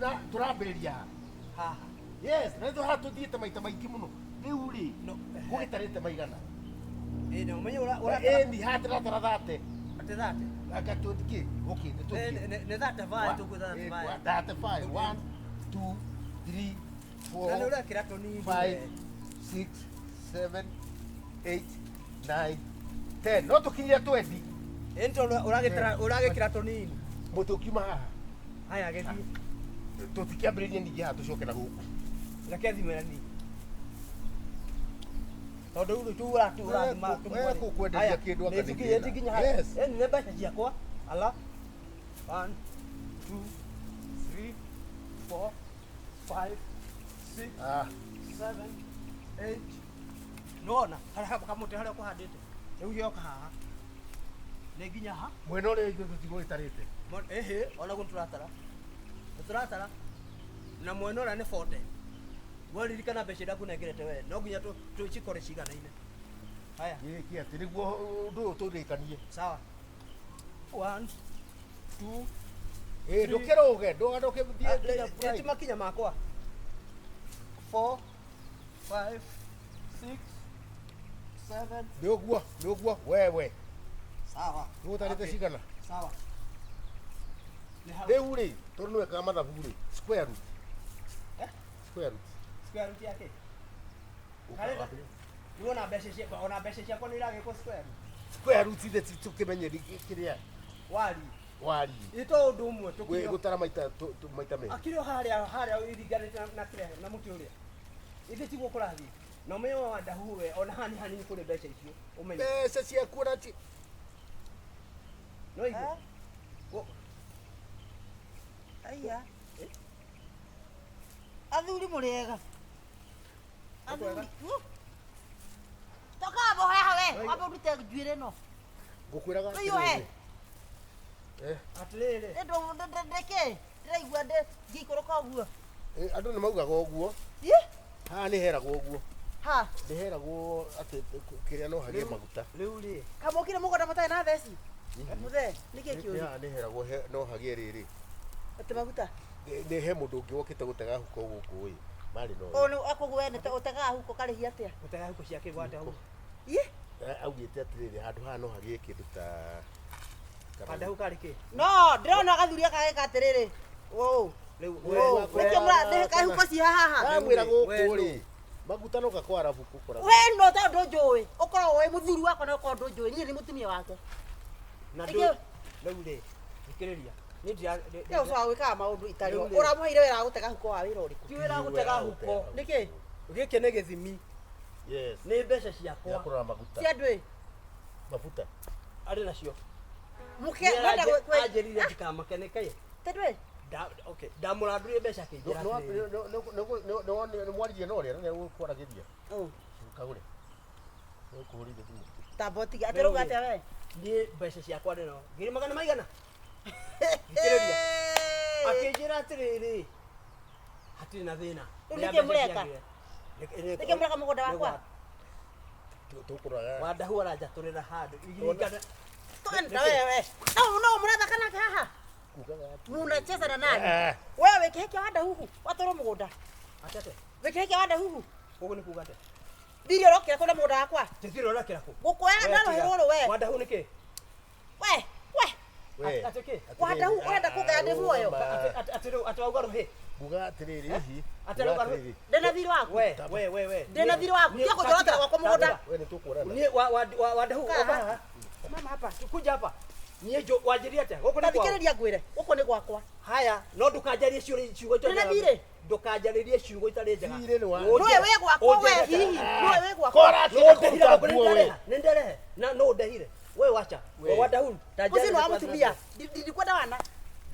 Na tũrambĩrĩria haha. Haha. Yes, na nĩ haha tũthiĩte maita maingĩ mũno. Rĩu rĩ, No. gũgĩtarĩte maigana. Ĩ na ũmenye ũra ũratara Ĩni haha tũratara 30. atĩ 30. Anga tũthiĩ, okay, nĩ tũthiĩ. Nĩ 35 tũkwĩra 35. 35. 1, 2, 3, Na nĩ 4, ũrekĩra tũnini. 5, 6, 7, 8, 9, 10. No tũkinyie 20. Ĩ nĩ tondũ ũragĩtara ũragĩkĩra tũnini. Mũtĩ ũkiuma haha. Haya gĩthiĩ. Tũtikĩambĩrĩrie ningĩ haha tũcoke na gũkũ. Reke thime na niĩ. Tondũ rĩu tu ũratu ũrathima We kũkwenderia kĩndũ anga nĩ nĩ thĩna. nginya haha. Yes. Ĩ nĩ mbeca ciakwa. Ala. 1 2 3 4 5 6 Ah, 7 8. Nona harĩa kamũtĩ harĩa ũkũhandĩte. Rĩu gĩoka haha. Nĩ nginya ha. Mwena ũrĩa ithuĩ tũtigũgĩtarĩte. Ĩhĩ ona guo nĩtũratara. Nĩtũratara. Na mwena ũrĩa nĩ 40. Weririkana mbeca iria ngũnengerete we no nginya tũcikore ciganaine. Haya. Gĩkĩ atĩ nĩguo ũndũ ũyũ tũrĩkanie. Sawa. 1 2 Ĩ ndũkĩrũge, ndũgĩthiĩ nginya ti prime. makinya makwa. 4 5 6 7. Nĩ ũguo, nĩ ũguo, wewe. Sawa. Nĩ ũtarĩte Okay. cigana? Sawa. Nĩ hau. Rĩu rĩ, tondũ nĩ wekaga mathabu rĩ, square root. Eh? Square root. Square root yake. Karenda. Nĩ wona mbeca ciakwa, ona mbeca ciakwa nĩ iragĩkwo square root. Square root ithe tũkĩmenye kĩrĩa Wari. wari. Ĩ to ũndũ ũmwe Gwĩ tũkinyio. gũtara maita maita merĩ. Akĩrĩ o harĩa harĩa iringanĩte na kĩrĩa na mũtĩ ũrĩa. Ithe tiguo kũrathiĩ. Na ũmenye wa ndahu we ona hani hanini kũrĩ mbeca icio. Ũmenye. Mbeca ciaku ona ti No igue. Eh? Aiya. Athuri mũrĩ ega. Athuri. Toka abo haha we, wambe ũrute njuĩrĩ ĩno. Ngũkwĩraga Wĩyũhe. atĩrĩrĩ. Eh, Atĩrĩrĩ. Ndĩkĩ? Ndĩraigua ngĩikũrũka ũguo. Andũ nĩ maugaga ũguo. Ĩ? Haha nĩ heragwo ũguo. Ha. Nĩ heragwo atĩ kĩrĩa no hagĩe maguta. Rĩu rĩ. Kamũkire mũgũnda mũtarĩ na theci? Mũthee, nĩkĩ Nĩ kĩũru? haha nĩ heragwo no hagĩe rĩrĩ. Atĩ maguta. Nĩ he mũndũ ũngĩ wokĩte gũtega huko gũkũ ĩ. Marĩ no. Ũũ nĩ akũguo we nĩ ũtegaga huko karĩhia atĩa? Gũtega huko ciake gwate hau. Ĩ? Augĩte atĩrĩrĩ handũ haha no hagĩe kĩndũ ta Wandahu karĩ kĩ? No, ndĩrona gathuri gaka geka atĩrĩrĩ. Ũũ. Rĩu Ũũ. Nĩkĩo mũra kahuko ci haha? Ndamwĩra We gũkũ nũ? rĩ. Maguta no gakwara buku kora. We no ta ndũnjũĩ. Ũkoragwo wĩ mũthuri wakwa na ũkorwo ndũnjũĩ. Niĩ nĩ mũtumia wake. Na Nĩkĩo- ndũ rĩu rĩ. Thikĩrĩria. Niĩ ndira Rĩu ũcokaga gwĩkaga maũndũ itarĩ. Rĩu rĩ. Ũramũheire wĩra wa gũtega huko wa wĩra ũrĩkũ? Ti wĩra wa gũtega huko. Nĩkĩ? Gĩkĩ nĩ gĩthimi. Yes. Nĩ mbeca Ya ciakwa. kũrora maguta. Cia ndũĩ. Mafuta. Arĩ nacio. Mũke mwenda gwĩ Anjĩrire ndikamake nĩ kaĩ. Tendwe. Okay. Ndamũrandũrire mbeca akĩnjĩra atĩrĩrĩ. Nĩ mwaririe na ũrĩa na nĩegũkwaragĩria. Ũ. Kagũre. Nĩũkũhũrĩire thimũ. Tamba ũtige. Atĩ rauga atĩa we? Niĩ mbeca ciakwa ndĩno. Ngiri magana maigana? Thikĩrĩria. Akĩnjĩra atĩrĩrĩ. Hatirĩ na thĩna. Rĩu nĩkĩ mũreka? Nĩkĩ mũreka mũgũnda wakwa? Tũkũrora. Wandahu aranjatũrĩra handũ. Iringana. Twenda wewe. No no mũrathaka nake haha. Kugaga atĩ. Munacheza na nani? Eh. Wewe wĩ kĩhiki wa ndahuhu watwarwo mũgũnda. Atete. Wĩ kĩhiki wa ndahuhu. Ũguo nĩ kuga atĩa? Thiri ũrokĩra kũna mũgũnda wakwa. Tithiri ũrakĩra kũ? Gũkũoya na rũhĩ rũrũ we. Wandahu nĩ kĩ? We, we. We. Atĩ kĩ? Wandahu ũrenda kũngaya ndĩ muoyo. Atĩ rĩu atĩ wauga rũhĩ. Nguga atĩrĩrĩ hihi. Atĩ rauga rũhĩ. Atĩrĩrĩ. Ndĩna thiri waku. We, we, we, we. Ndĩna thiri waku. Tiga kũnjorotera gwakwa mũgũnda. We nĩ tũkuonana. Niĩ wa Wandahu Kaa oka haha. haha. Mama hapa. Kuja hapa. Niĩ wanjĩrire atĩa? Gũkũ nĩ kwao. Tathikĩrĩria ngwĩre. Gũkũ nĩ gwakwa. Haya, no ndũkanjarie ciũria ciugo itarĩ Ndĩna njega. thirĩ? Ndũkanjarĩrie ciugo itarĩ njega. Thirĩ nĩ wa- Nĩwe wĩ gwakwa we hihi. Nĩwe wĩ gwakwa. Kora No ndehire kũruta gũkũ nguo we. nĩ nderehe. Na no ndehire. We wacha. We. We Wandahu. ta Ũcio nĩ wa njara mũtumia. Ndikwenda wana.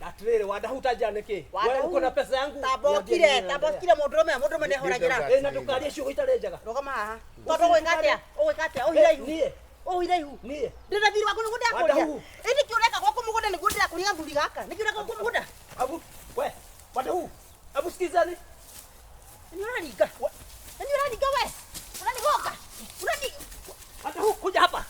Atĩrĩrĩ Wandahu ta njara nĩkĩ? We uko na pesa yangu. Tambokire, tambokire mũndũrũme, mũndũrũme nĩ ahoragĩra. Ĩ na ndũkarie ciugo itarĩ njega. Rũgama haha. Tondũ ũgwĩka atĩa? Ũgwĩka atĩa? Ũhire ihu. Niĩ. Ũhire ihu. Niĩ. Ndĩna thiri waku nĩguo ndĩrakũria. Wandahu. Ĩ nĩkĩ ũreka gwakwa mũgũnda nĩguo ndĩrakũria gathuri gaka? Nĩkĩ ũreka gwakwa mũgũnda? Abu, we, Wandahu. Abu sikizani. Nĩ ũraringa. Nĩ ũraringa we. Ũranigonga. Ũrani Wandahu kuja hapa.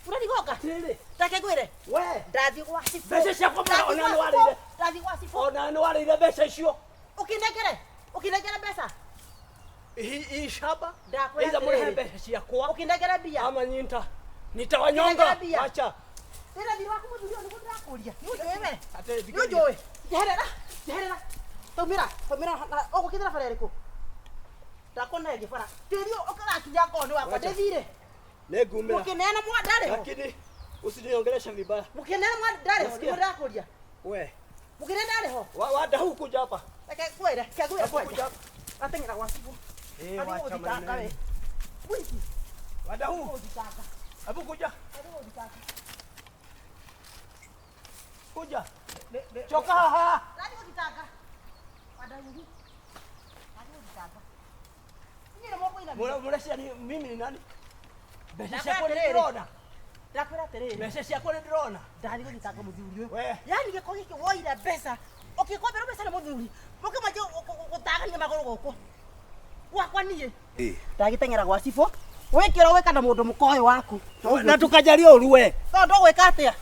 Ũranigonga. Atĩrĩrĩ. Reke ngwĩre. We. Ndathiĩ gwa cibũ. Mbeca ciakwa mara Ndathiĩ ona gwa nĩ warĩire. Ndathi gwa cibũ. Ona nĩ warĩire mbeca icio. Ũkĩnengere. Ũkĩnengere mbeca. Hii shamba. Ndakwĩra Either mũrĩhe atĩrĩrĩ. mbeca ciakwa. Ũkĩnengere mbia. Ama nyinta. Nitawanyonga. Mbia. Acha. Ndĩna thirĩ waku mũthuri ũyũ nĩguo ndĩrakũria. Nĩ ũnjũĩ we. Atĩrĩ, Nĩ thikĩrĩria. ũnjũĩ. Njeherera. Njeherera. Taumĩra. Taumĩra na ũgũkĩthĩra bara ĩrĩkũ? Ndakona ĩngĩ bara. Tĩri ũyũ ũkĩrakinya ngoro nĩ wakwa. Wacha. Ndĩthire. Nĩngumĩra. Mũkĩneana mwa ndarĩ ho. Lakini usiniongeleshe vibaya. Mũkĩneana mwa ndarĩ ho. Nasikia. Nĩguo ndĩrakũria. We. Mũkĩneana ndarĩ ho. Wadahu kuja hapa. Reke ngwĩre. Reke ngwĩre Hapo kwanja. kuja hapa. Ateng'era gwa cibũ. Eh, Athiĩ wacha gũthitanga maneno. we. Wiki. Wadahu. Gũthitanga. Hebu kuja. Athiĩ gũthitanga. Kuja. Choka haha. Ndathiĩ gũthitanga. Wadahu. Ndathiĩ gũthitanga. Inyuĩ nĩ mũkũinamia. Mureciria ni mimi ni nani? Mbeca Ndakwĩra ciakwa nĩ atĩrĩrĩ. ndĩrona. Ndakwĩra atĩrĩrĩ. Mbeca ciakwa nĩ ndĩrona. Ndathiĩ gũthitanga mũthuri ũyũ. We. Yaani gĩko gĩkĩ woire mbeca ũkĩkombera mbeca nĩ mũthuri mũkĩmanjia gũtagania magũrũ gũkũ gwakwa niĩ ndagĩteng'era gwa cibũ wĩkĩra wĩka na mũndũ mũka ũyũ waku Na tukajaria ũru we. tondũ ndũgwĩka atĩa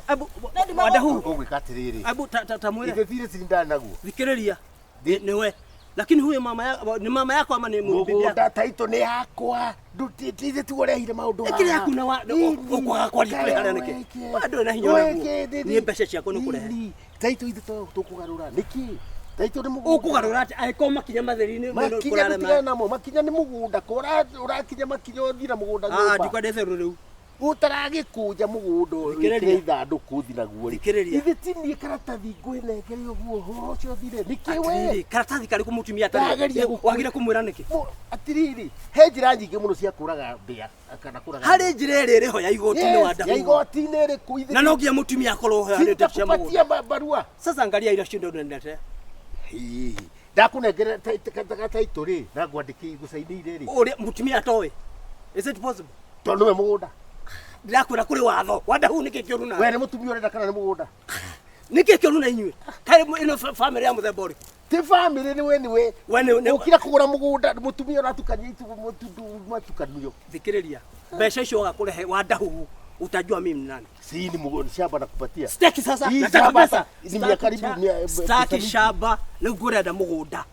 Hebu Nĩ wadahu. Ũgwĩka atĩrĩrĩ. Hebu ta mwĩre. Ithe thirĩ tiri ndarĩ naguo. Thikĩrĩria. Ni we. Lakini huyo mama yako ni mama yako ama ni bibi yako? Mũgũnda taitũ nĩ yakwa. Ndutĩte tiguo ũrehire maũndũ haha. Ikiri yaku na wa ũkwaga kwaria kũrĩ harĩa nĩkĩ? Wa ndũrĩ na hinya ũrĩa guo. Niĩ mbeca ciakwa nĩ kũrehe. Taitũ ithe tũkũgarũra nĩkĩ? Taitũ nĩ mũgũnda. Ũkũgarũra atĩa angĩkorwo makinya matheri-inĩ Makinya ndũtigane namo. Makinya nĩ mũgũnda. Ko ũrakinya makinya ũthiĩ na mũgũnda Ah, nyũmba. ndikwendete rũ rĩu. Ũtaragĩkũnja mũgũnda ũyũ Thikĩrĩria. wĩkĩre ithandũkũ ũthiĩ naguo rĩ. Thikĩrĩria. Ithe ti niĩ karatathi ngwĩnengere ũguo ũhoro ũcio ũthire. Nĩkĩ we? Atĩrĩrĩ, karatathi karĩkũ mũtumia Ndageria atarĩ? gũkũ- Wagire kũmwĩra nĩkĩ? Atĩrĩrĩ, he njĩra nyingĩ mũno cia kũraga mbĩa kana kũraga Harĩ njĩra ĩrĩa ĩrĩ ho ya igoti-inĩ wa Yes, ya Ndahu. igoti-inĩ ĩrĩkũ ithe Na no nginya mũtumia akorwo ho harĩ ndeto cia mũgũnda. Sitakupatia barua. Sasa angalia ira cindo nendete. Hihi. Ndakũnengera taitũ rĩ na ngwandĩke ngũcainĩire rĩ. Ũrĩa mũtumia atoĩ. Is it possible? Tondũ nĩwe mũgũnda. Ndĩrakwĩra kũrĩ watho. Wa Ndahu nĩkĩ kĩũru nawe? We nĩ mũtumia ũrenda kana nĩ mũgũnda? Nĩkĩ kĩũru na inyuĩ? Kaĩ ĩno family ya mũthemba ũrĩkũ? Ti family nĩ we nĩ we. We nĩ Ũkira kũgũra mũgũnda mũtumia ũratukania itu matukanio. Thikĩrĩria. Mbeca icio waga kũrehe wa Ndahu utajua mimi ni nani. Si ni mũgũnda shamba nakupatia. Sitaki sasa. Hii Nataka shamba pesa. ni mia karibu mia Sitaki shamba rĩu ngũrenda mũgũnda.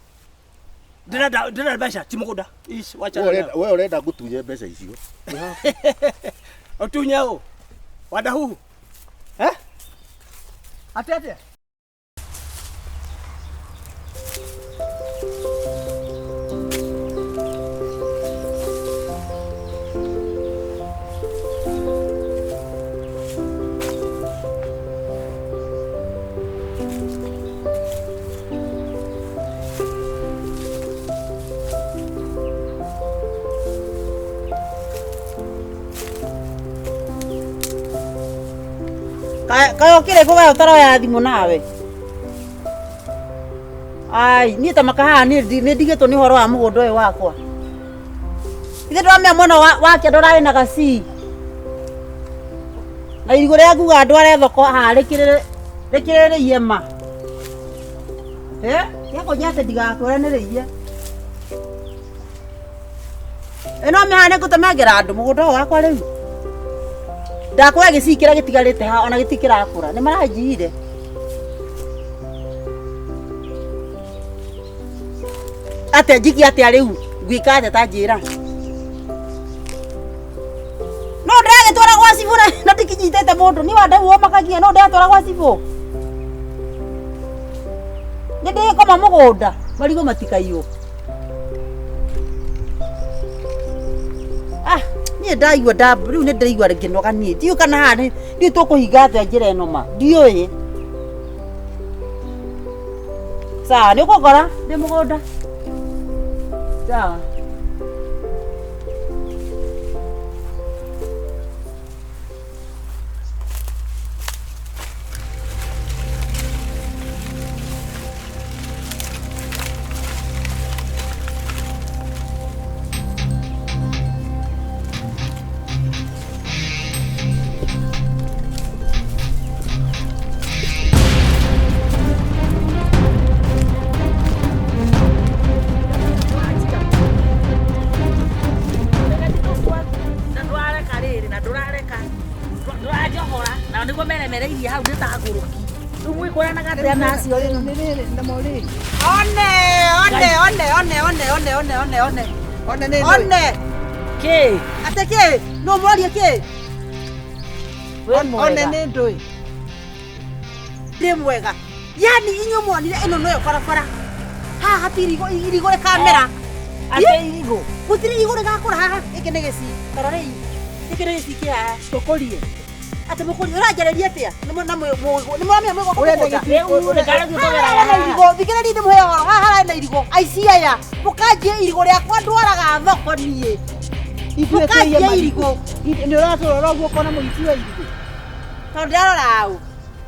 Ndĩrenda mbeca ti mũgũnda. Ish, wacha. We ũrenda ngũtunye mbeca icio. Ũtunye ũ? Wa Ndahu. Eh? Atĩa atĩa? Kaĩ ũkĩrĩ kũ we ũtaroya thimũ nawe? Ai, niĩ ta makahaha niĩ nĩ ndigĩtwo nĩ ũhoro wa mũgũnda ũyũ wakwa. Ithe ndĩramenya mwena wake ndũrarĩ na gacii. Na irigũ rĩa nguga ndware thoko haha rĩkĩrĩrĩiye ma. Eh, gĩakũnyia atĩ ndigakwĩre nĩ rĩiye. Ĩno mĩhaha nĩ ngũtemangĩra andũ mũgũnda ũyũ wakwa rĩu. Ndakwĩra gĩcii kĩrĩa gĩtigarĩte haha ona gĩtirĩ kĩrakũra nĩ maranjiire. Atĩa njiki atĩa rĩu ngwĩka atĩa ta njĩra. No ndĩragĩtwara gwa cibũ na ndikinyitĩte mũndũ niĩ wa Ndahu ũmakagia no ndĩratwara gwa cibũ. Nĩ ndĩgĩkoma mũgũnda marigũ matikaiywo. Ah, niĩ ndaigua rĩu nĩ ndĩraigua ngĩnoga niĩ ndiũĩ kana haha ndiũĩ tũkũhinga atĩa njĩra ĩno ma ndiũĩ. Sawa nĩ ũkũngora ndĩ mũgũnda. Sawa. Na ndũrareka ndũranjohora na nĩguo meremereirie hau nĩ ta ngũrũki rĩu Tũgĩkũranaga atĩa na acio rĩu? Nĩ rĩrĩ namo rĩrĩ. One, one, one, one, one, one, one, one, one. One nĩ One. Kĩ? Atĩ kĩ? No mũraria kĩ? Wĩ One mwega. nĩ ndũĩ. Ndĩ mwega. Yani inyuĩ mwonire ĩno noyo barabara. Haha hatirĩ irigũ irigũ rĩkamera. Atĩ irigũ. Gũtirĩ irigũ rĩgakũra haha. Gĩkĩ nĩ gĩci. Tarorei. Gĩkĩ nĩ gĩci kĩ haha. Tũkũrie. Atĩ mũkũria ũranjarĩria atĩa? Nĩ mũ- na mwĩ- mwĩ- nĩ mũramenya mwĩ gwakwa Ũrenda mũgũnda? Rĩu rĩ, karĩ Haha harĩ na irigũ. Thikĩrĩria ndĩmũhe ũhoro. Haha harĩ na irigũ. Aici aya. Mũkanjie irigũ rĩakwa ndwaraga thoko niĩ. Ithuĩ tũiye Mũkanjie marigũ. irigũ. Nĩ ũratũrora ũguo ũkona mũici wa irigũ. Tondũ ndĩrarora ũ.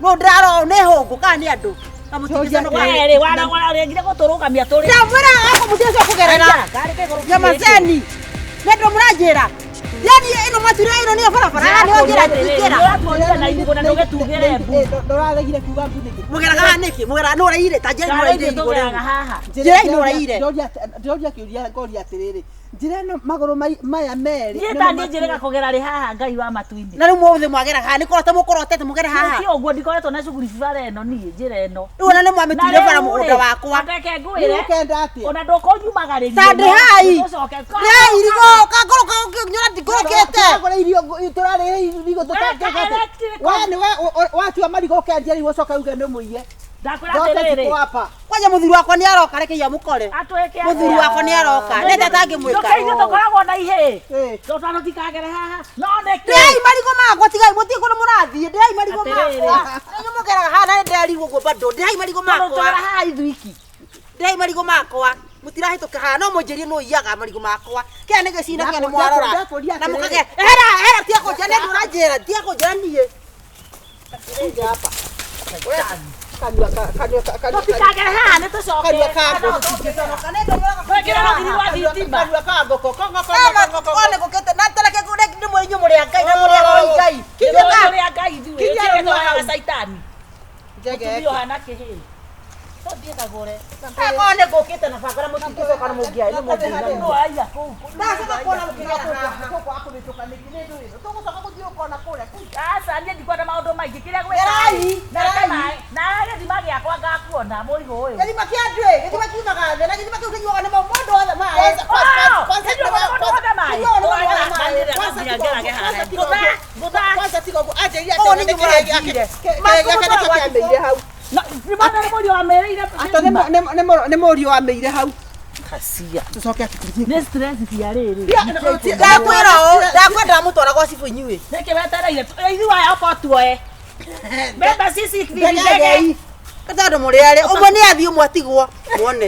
No ndĩrarora ũ nĩ hũngũ kana nĩ andũ. Na mũtingĩconoka. We rĩ, warengire gũtũrũgamia tũrĩ. Ndamwĩra gakwa mũtiacoka kũgerera. Karĩ kĩgũrũ Nyamaceni. Nĩ andũ mũranjĩra. Yani ĩno matuire ĩno nĩyo barabara. Haha nĩho njĩra njĩra. Ũratuonire na irigũ na ndũgĩtugĩre mbu. Ndũraregire kuga mbu nĩkĩ? Mũgeraga haha nĩkĩ? Mũgeraga nũ ũraire? Ta njĩra nũ Karĩ ũraire ithuĩ irigũ tũgeraga rĩu. haha. Njĩra ĩno ũraire. Ndĩroria kĩũria ngoria atĩrĩrĩ. Njĩra ĩno magũrũ maya merĩ. Niĩ ta niĩ njĩrĩga kũgera rĩ haha Ngai wa matu-inĩ. Na rĩu mũthĩ mwageraga haha nĩ kũrota mũkorotete mũgere haha. Ti ũguo ndikoretwo na cuguri bara ĩno niĩ njĩra ĩno. Rĩu ona nĩ mwamĩtuire bara mũgũnda wakwa. Reke ngwĩre. Ũkenda atĩa? Ona ndũkũnyumagarĩria. Ta ndĩhai. Ũcoke. Ndĩhai irigũ. Kangũrũka nyona ndikũrũkĩte. Tũragũra irio tũrarĩhe irigũ tũtangĩhota. We nĩwe watua marigũ ũkendia rĩu ũcoke uge nĩ mũiye. Ndakwĩra Ndote atĩrĩrĩ. ziko hapa. Kwanja mũthuri wakwa nĩ aroka reke iya mũkore. Atwĩke atĩa? Mũthuri wakwa nĩ aroka. Nĩ atĩa atangĩmwĩka? Ndũke ithuĩ tũkoragwo na ihĩĩ. Eh. Tondũ tũtikagere haha. No nĩkĩ? Ndĩai marigũ makwa tigai mũtiĩ kũndũ mũrathiĩ. Ndĩai marigũ Atĩrĩrĩ. makwa. Inyuĩ mũgeraga haha na nĩ ndĩrarigwo ũguo bado. Ndĩai marigũ Tondũ makwa. tũgera haha ithuĩ iki. Ndĩai marigũ makwa. Mũtirahĩtũka haha no mũnjĩrie nũ iyaga marigũ makwa. Kĩrĩa nĩ gĩcina kĩrĩa nĩ mwarora. Ndakũria Na atĩrĩrĩ. mũkage hera hera tiga kũnjĩra nĩ andũ ũranjĩra tiga kũnjĩra niĩ. Kuja hapa. Kanua kanua kanua Tũtikagere haha nĩ tũcoke. kanua ka ngũkũ. Twĩkĩre rũgiri rwa thitima. Kanua ka ngũkũ. Kongo kongo kongo. One gũkĩte na tareke ndĩ mwĩrĩ inyuĩ mũrĩ a Ngai na mũrĩ a hoi Ngai. Kinya tũrĩ a Ngai ithuĩ. Kinya Ithuĩ rũnua hau. tũrĩ a caitani. Njege. Mũtumia ũhana kĩhĩĩ. Tũthiĩ kagũre. One gũkĩte na banga na mũtingĩcoka na mũngĩa nĩ mũngĩa. Nũ aiya kũu. Ndacoka kuona mũkĩgera haha. Aca niĩ ndikwenda maũndũ maingĩ kĩrĩa Gerai, gerai. Na gĩthima gĩakwa ngakuona mũigũ ũyũ. Gĩthima kĩa andũ ĩ, gĩthima kiumaga thĩ na gĩthima kĩu kĩnyuagwo nĩ mũndũ wothe maĩ. Kwanza tiga anjĩrire kĩamĩire hau. Ata nĩ mũriũ wamĩire hau. Kacia. Tũcoke atĩthiĩ. Nĩ stress cia rĩrĩ. Ndakwĩra ũũ, ndakwenda mũtwara gwa cibũ inyuĩ. Nĩkĩ wetereire? Ithuĩ aya oka tuoe. Mbembe cici ndege. Ndegei. Tondũ mũrĩ erĩ, ũmwe nĩ athiĩ ũmwe atigwo. Muone.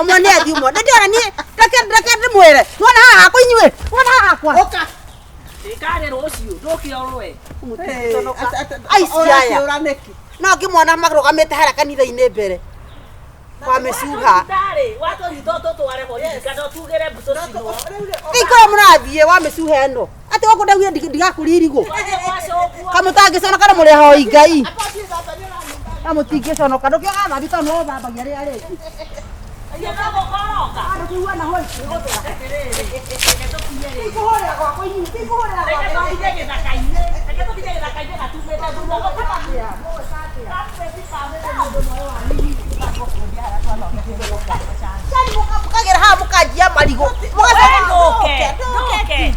Ũmwe nĩ athiĩ ũmwe. Ndĩrona niĩ reke reke ndĩmwĩre. Nĩwona haha hakwa inyuĩ. Nĩwona haha hakwa. Ũka. Ĩkarĩ rũciũ ndũkire ũrũe. Aici aya. Ũraciũra nĩkĩ? No ngĩmwona marũgamĩte harĩa kanitha-inĩ mbere. Kwa mĩcuha. Ndarĩ watũnyita tũtware borithi kana tugĩre mbu tũcinwo. Ikora mũrathiĩ wa mĩcuha ĩno. Atĩ gũkũ ndaugire ndigakũria irigũ. Twathiĩ gwacũkwo. Kamũtangĩconoka na mũrĩ ahoi Ngai. Na mũtingĩconoka ndũkĩoga thambi tondũ no thambagia rĩrĩa rĩngĩ. Ithuĩ no gũkoroka. Andũ na hoi. Atĩrĩrĩ, reke tũkinye rĩ. Tikũhũrĩra gwakwa inyuĩ, tikũhũrĩra Reke gwakwa. tũkinye gĩthaka-inĩ. Reke tũkinye gĩthaka-inĩ gatumĩte thutha Yani mũkagera haha mũkanjia marigũ. Mũgacoka Ndũke, ndũke.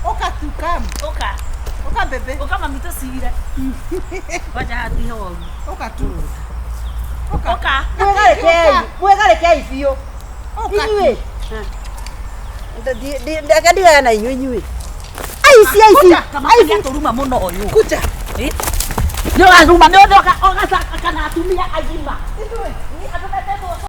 Ũka tu kam. Ũka. Ũka bebe. Ũka mami tũcire. Kwanja hatiho ũru. Ũka tu. Ũka. Mwĩgarĩkei, mwĩgarĩkei biũ. Inyuĩ. Reke ndigane na inyuĩ inyuĩ. Aici aici. Kamakagia tũruma mũno ũyũ. Kuja. Nĩ ũraruma nĩ ũrĩa kana atumia agima. Nĩ andũ